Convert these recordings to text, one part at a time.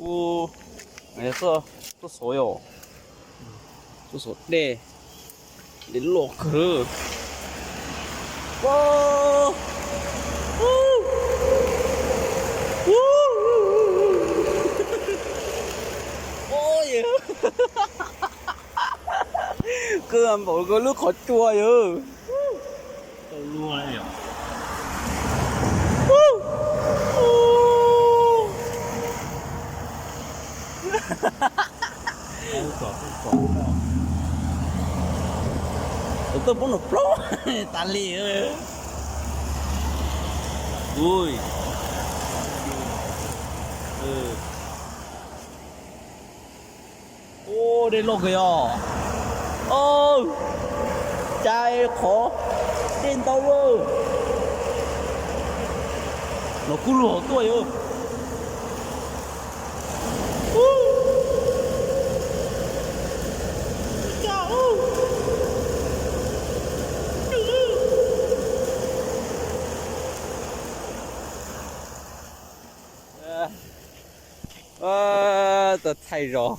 Ub, tuaj xov yom, tuaj xov dej, dej loj kawg. Kawg npaum kawg lub qhov tsua yom. Tuaj poob nws plaub tas li. Ui, ua dej loj kawg yog. Cais qhov dej ntau los kub lug hauv tuaj yom. Tau thaij zog.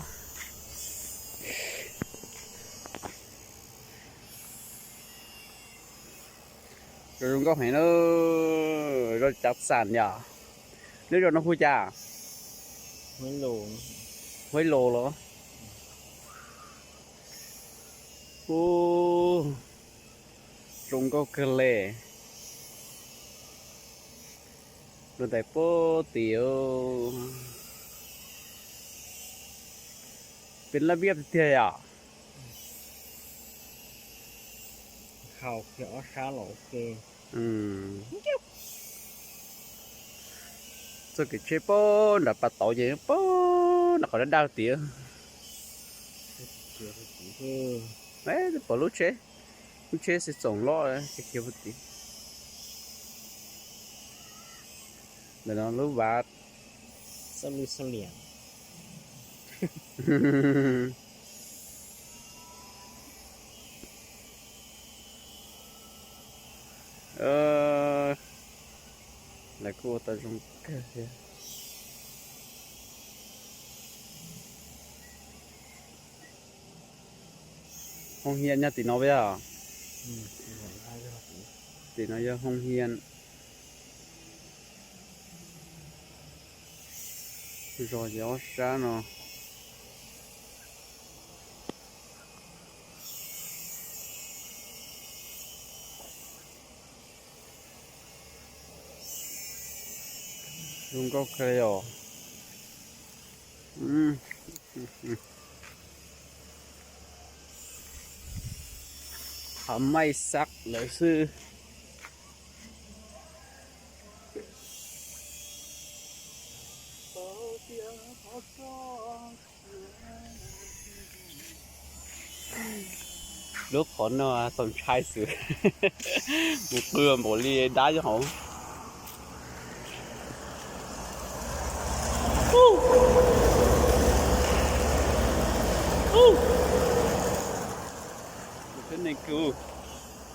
Zoo zoo nkauj heev na. Zos Cav Xam yom. Neb zos no hu cas? Huab Los los. Ub, zoo nkauj kawg li. Lub ntais puag tim. Peb laj viaj tiag yom. Txoj kev tsheb puag nram pas tauv ces puag nram qhov daj daj tiag. Pom lub tsheb, lub tsheb xi txoom loj khiav puag tim. Ntawm no lub vaj. Lawv kuj ua tau zoo kawg thiab. Hoo Hiav nyob tim no puas yog? Tim no yog Hoo Hiav. Zos ces ob sab no. Zoo nkauj kawg li os. Qhov maij xab lawm xwb. Lub qhov no txaus ntshai xwb, mus qw npaum li dab nyob hauv.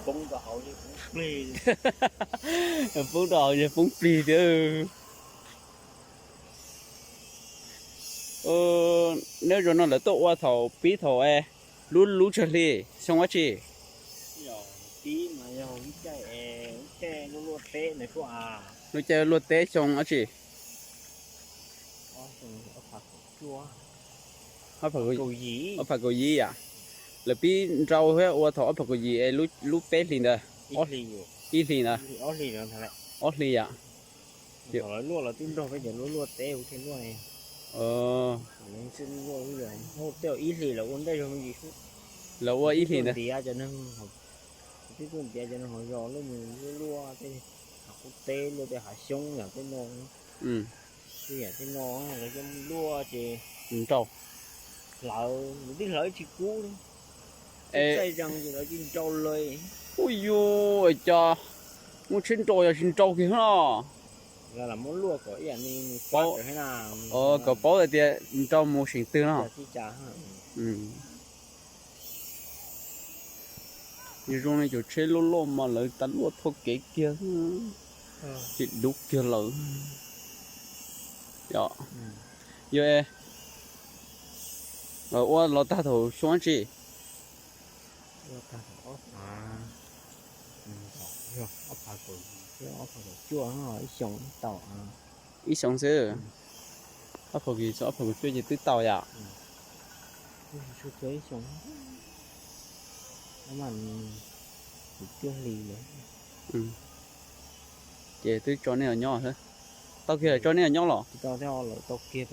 Poob rau hauv, poob rau hauv yog poob plig tiag. Neb zos no lawv tuaj ua thaum pib thaum lub lub tsawg hli, xyoo dab tsi? Lub caij luaj teb xyoo dab tsi? Ob phav kaum yim yam. Lawv pib nrau thiab ua thaum ob phav kaum yim es lub peb hlis ntawd, ib hlis ntawd. Ob hlis yam. Lawv luaj, lawv twb nrog peb cov luaj luaj teb thiaj luaj. Tej ib hlis lawv ua ntej zog me ntsis xwb. Lawv ua ib hlis ntawd. Twb tuaj ntiav cov neeg hauv zos luaj mus luaj luaj tej hav qub teb, luaj tej hav xyoob yam tej no. Tej yam tej no lawv coj mus luaj ces nrau, hlawv, lawv twb hlawv tsis kub li. Txaij zees ces lawv cia nrau lawm. Ub yus, cov muaj tsheb nrau yog tsis nrau kiag no. Kom paub hais tias nrau mus seem twg no. Yog zoo li cov tsheb luaj luaj mas lawv tas luaj thauj kev kiag, ces dub kiag lawm. Yog, Yog, ua los tag thaum xyoo dab tsi? Ib xyoo xwb. Ob phav kaum yim txog ob phav kaum cuaj ces twb tau yom? Ces twb tso nej los nyob xwb. Tau kiag lawm tso nej los nyob los? Tau kiag,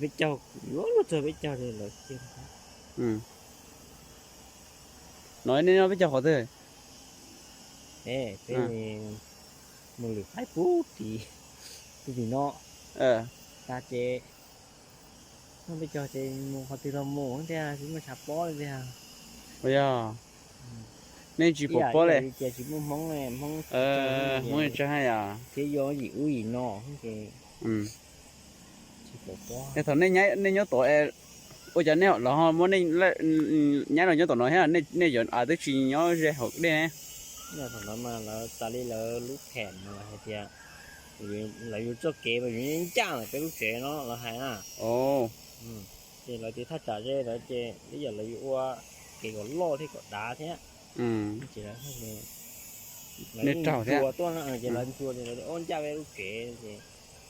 peb caug, lub txog peb caug lawm. No nej nyob peb caug qhov twg? Peb mus lwm qaib pub tim, pub tim no. Tag ces nyob peb caug ces mus qhov twg los mus tiag, tsis muaj tshav pob li tiag. Ua yog, nej tsis pom pob li. Tias tsis muaj Hmoob, Hmoob tsis haj yam, thiab yog yim ub yim no ces tsis pom pob. Thaum nej nyob tom, ua cas nej los ho muab, nyab los nyob tom no thiab, nej yuav twb tsis nyob ze hauv dej ne? Thaum no mas lawv tas li lawv lub phem mas lawv hais tias lawv yus txoj kev mas yus ncaj ntawm peb lub tsev no lawv hais na. Ces lawv tias thaj tsam ze lawm ces ib yam lawv yuav ua kev kom loj thiab kom dav thiab. Ces lawv ncua tuaj no ces lawv ncua ces lawv ua ncaj peb lub tsev ces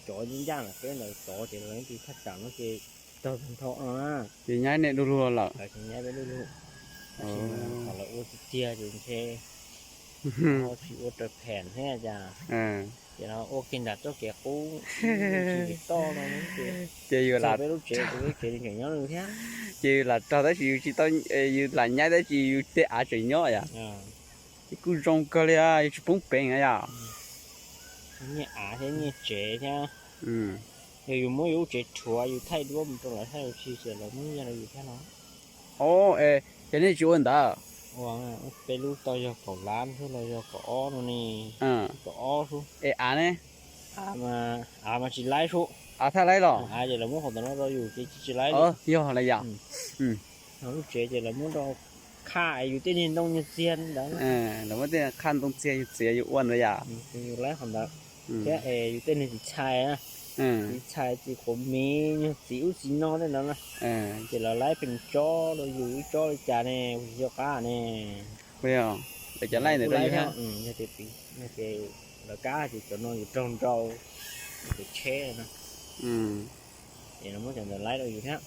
cov ncaj ntawm peb ntawd tod ces lawv tias thaj tsam no ces tsis tau tag nrho no na. Ces nyab nej du lug lawm. Nyab peb du lug. Tab sis mas thaum lawv ua tiag tiag ces ntshe tsis ua raws phem thiab cas. Ces ua kiag nram txoj kev qub, tsis toj no ces yus lam peb lub tsev, peb lub tsev tseem nyob nws thiab. Ces yus lam raug tab sis yus tsis tau, yus lam nyaib tab sis yus tej av tseem nyob yom. Ces kuj zoo kawg li, yus tsis poob peev yom. Nyiaj av thiab nyiaj tsev thiab. Yog yus muab yus lub tsev rhuav yus thaij duab mus rau lawv thaij ua si ces lawv muab nyiaj rau yus thiab no. Ces nej tsis ua ntawd. Peb lub tau yog kaum lab xwb los yog kaum ob no ne. Kaum ob xwb. Es av ne? Av mas tsis laib xwb. Av thaj laib los? Av ces lawv muab qhov ntawd no rau yus ces tsis laib li. Yog li yom. Lub tsev ces lawv muab rau khaj yus tej niag ntoo nyuag txiag ntawd. Lawv muab tej qhaj ntoo txiag yus txiav yus ua ntawd yom. Yus laib qhov ntawd. Thiab es yus tej niag txiv txhais na, txiv txhais txiv quav miv nyuag txiv ub txiv no tej ntawd na, ces lawv laib pheej tsob rau yus ib tsob li cas ne, yog qab ne. Lawv cov laij ntawd rau yus thiab. Yog tias lawv kab ces cov no yus raug nrau, yus tsheb no. Ces lawv muab cov ntawd laib rau yus thiab.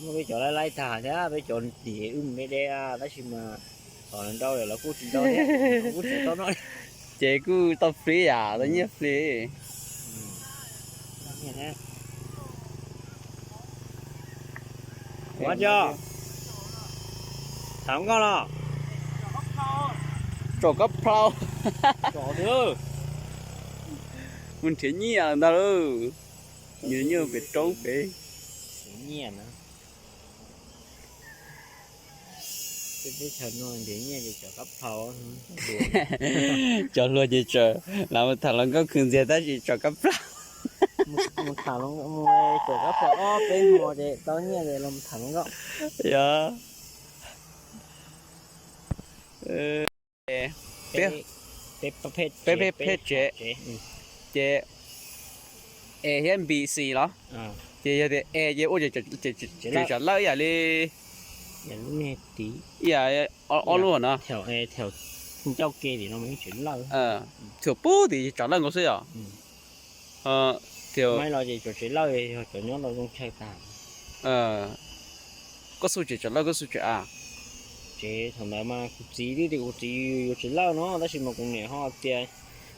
Muab peb cov laib laib tag thiab peb cov tim wb mus deb deb tab sis mas thaum lawv nrau lawm los kuj tsis nrau thiab, kuj tseem tau noj. Ces kuj tau fli yam, tau nyiaj fli. Ua tso, tham nkauj los? Tsom kab plhau. Mus nrhiav nyiaj ntag lauj. Nyiaj pem roob pem. Cov hluas ces tseem lam mus tham hluas nkauj khwv ntxiag tab sis tsom kab plhau. Mus tham hluas nkauj, mus tsom kab plhau ob peb hmo ces tau nyiaj ces los tham hluas nkauj. Yog. Peb peb peb peb tsev, ces E thiab B C los? Ces yog tias E ces ua tsev tsam lawj ib yam li, ib yam ob lub no. Thaum pub tim tsam lawj nkaus xwb yom. Koj xub tsev tsam lawj koj xub tsev av? Tsev thaum ntawd mas kuv txiv twb tias kuv txiv yus yuav tsev lawj no tab sis mas kuv niam ho tias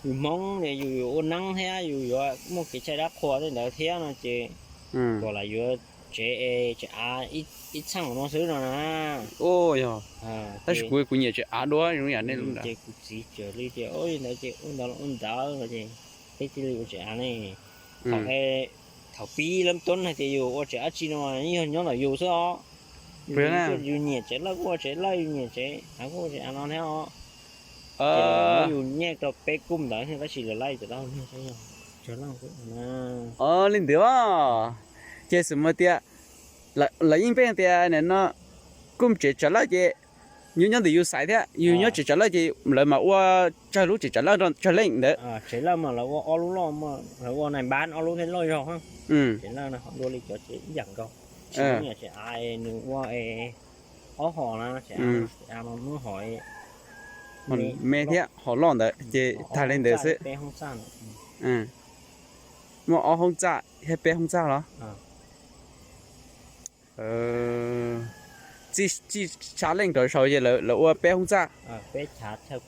yus Hmoob ne yus yuav ua neeb thiab yus yuav muaj kev chai dab qhuas tej ntawd thiab no ces kom lam yuav tsev es tsev av ib txheej no xwb no na. Yog, tab sis kuv kuv nyiam tsev av dua zoo yam nej lub ntawd. Ces kuv txiv txawm li tias ua li ntawd ces ua ntawd los ua ntawd no ces peb thiaj li ua tsev av ne. Thaum, thaum pib lab tub hais tias yus ua tsev dab tsi no yeej yog nyob ntawm yus xwb os. Yus nyiam tsev lawj kuj ua tsev lawj, yus nyiam tsev av kuj ua tsev av no thiab os. Ces lawv muab yus nyiaj rau peb kub ntawd thiab tab sis lawv laij tsev lawj. Li ntawd, ces xws li tias lawv yeej pheej tias no kuj tsev tsam lawj ces Nyob nyob ntawm yus xaiv thiab, yus nyob tsev tsam lawj ces lawv mas ua tsawg lub tsev tsam lawj tsawg leej ntawd. Tsev lawj mas lawv ua ob lub loj, lawv ua nais npab ob lub thiaj loj zog. Tsev lawj no ho dua li cov tsev ib yam nkaus. Tsev av nws ua ob hom na, tsev av no muab hom me thiab hom loj ntawd ces tag li ntawd xwb. Muaj ob hoob txaj thiab peb hoob txaj los? Txij tshav leej rov saud ces lawv ua peb hoob txaj, peb chav chaw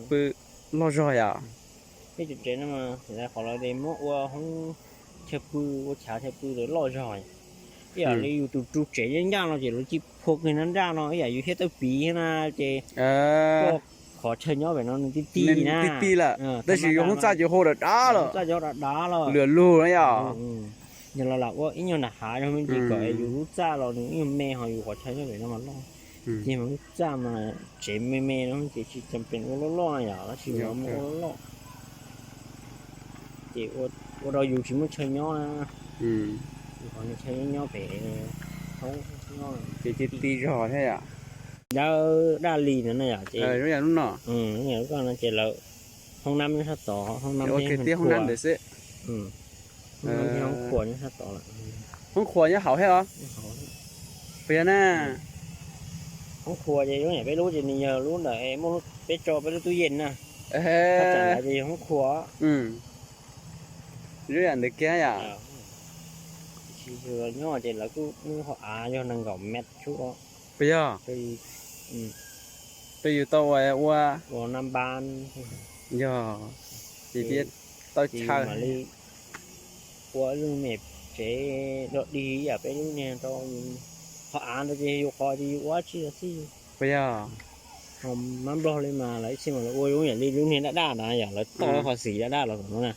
pw loj zog yom. Peb cov tsev no mas qhov lawv muab ua hoob chaw pw, ua chav chaw pw lawv loj zog. Ib yam li yus tus ru tsev ncaj ncaj no ces lawv cia phua kiag nraj nraj no ib yam yus thiab tawb piv thiab na ces koj qhov chaw nyob pem no nws ti ti na, ti ti lawm tab sis yus hoob txaj ces hu dav dav lawm, txaj cov dav dav lawm, lwm lug na yom. Yog los lam ua ib nyuag nram hav zoo me ntsis kom yus lub txaj los nws ib nyuag me ho yus qhov chaw nyob pem no mas loj. Ces mas lub txaj mas tsev me me no ces tsis tas pees ua loj loj na yom, tab sis mas ua loj loj ces ua rau yus tsis muaj chaw nyob na. Yus qhov chaw nyob nyob pem thoob nyob ces ti ti zog thiab yom. Dawb daj li no na yom ces lub no, lub no ces lawv hoob nab nyob sab tod, hoob nab thiab hoob qhua, hoob nab thiab hoob qhua nyob sab tod lawm. Hoob qhua nyob hauv thiab os. Puas yog na? Hoob qhua ces zoo yam peb lub ces nws yog lub ntawm muaj peb tso peb lub tub yees na. Thaj tsam ntawd ces yog hoob qhua. Zoo yam ntawd kiag yom. Tsis yog nyob ces lawv kuj muab hauv av yog nees nkaum mev tsuj. Puas yog? Peb yus tau ua, ua nab npab, yog ces thiaj tau chaw mam li ua ib lub me tsev dog dig ib yam peb lub niag rau. Qhov av ntawd ces yus qhov ces yus ua tsis tau xij. Puas yog? Ho mab nplog li mas lawv ib txhia mas lawv ua zoo yam li lub niag daj daj na yom, lawv toj qhov xis daj daj los no na.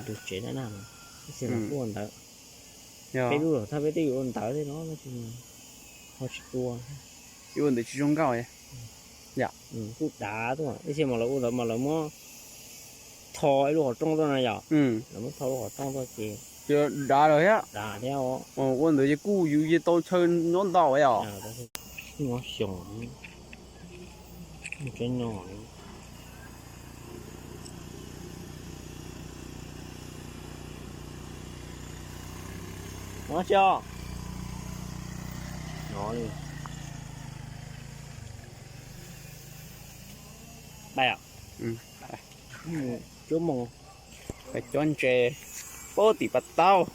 Tus tsev daj daj no ib txhia mas kuj ua ntawd. Peb lub los thaj peb twb yuav ua ntawd thiab no, ho tsis ua. Yuav ua ntawd tsis zoo nkauj. Kuj dav tuaj, ib txhia mas lawv ua ntawd mas lawv muab tho ib lub qhov rooj tuaj na yom. Lawv muab tho lub qhov rooj tuaj ces dav lawm thiab. Dav thiab. Ua ntawd ces kuj yus yeej tau chaw nyob ntau yom. Nyob xyoo tsev no. No xyov no li. Pais, cuab moos, pais cuab ntses puag tim pas taub.